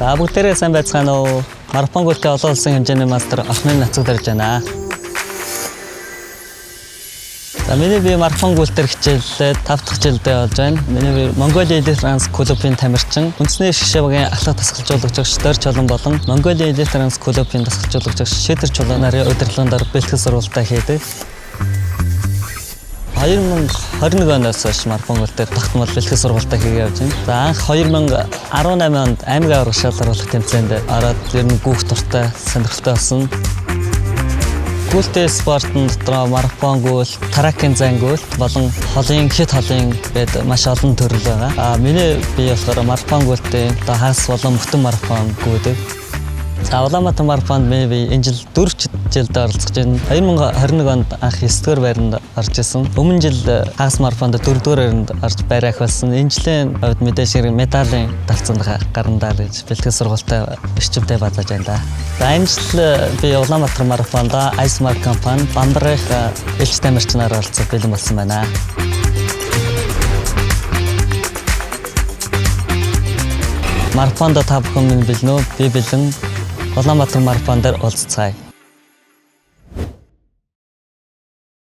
За бүгдээрээ сайн байцгаана уу? Марафон гүйлтийн олон улсын хэмжээний мастер Охны Нацаг дарж байна. За миний бие марафон гүйлтээр хичээллээ 5 дахь жилдээ болж байна. Миний бие Mongolia Elite Runners клубын тамирчин, үндэсний шгшээ багийн ахлах дасгалжуулагч Дор Чулан болон Mongolia Elite Runners клубын дасгалжуулагч Шидэр Чулан нарын удирдлагын дор бэлтгэл сургалтаа хийдэг. 2021 оноос хойш марафон гүйлтээр тогтмол бэлтгэл сургалтаа хийгээ явж байна. За анх 2018 онд аймгийн аварга шалгаруулах тэмцээнд ороод ер нь гүйх дуртай сонирхолтой болсон. Гүйлтийн спортын дотор марафон гүйлт, тракийн зайн гүйлт болон холын хит холын гээд маш олон төрөл байгаа. А миний бие болохоор марафон гүйлтийн одоо хагас болон бүтэн марафон гүйдэг. За Улаанбаатар марафонд миний бие энэ жил 4 жилдээ оролцож байна. 2021 онд анх 9-р байранд орж исэн. Өмнө жил хагас марафонд 4-р байранд орж байр ахиулсан. Энэ жилийн хувьд мэдээж хэрэг медалийн талцанд гарна даа л гэж бэлтгэл сургалтаа эрчимтэй базааж байна да. За энэ жил би Улаанбаатар марафонд Ice Mark компани Бамбарынх элч тамирчнаар оролцох бэлэн болсон байна. Марафонд та бүхэн минь бэлэн үү? Би бэлэн. Улаанбаатар марафон дээр уулзцгаая.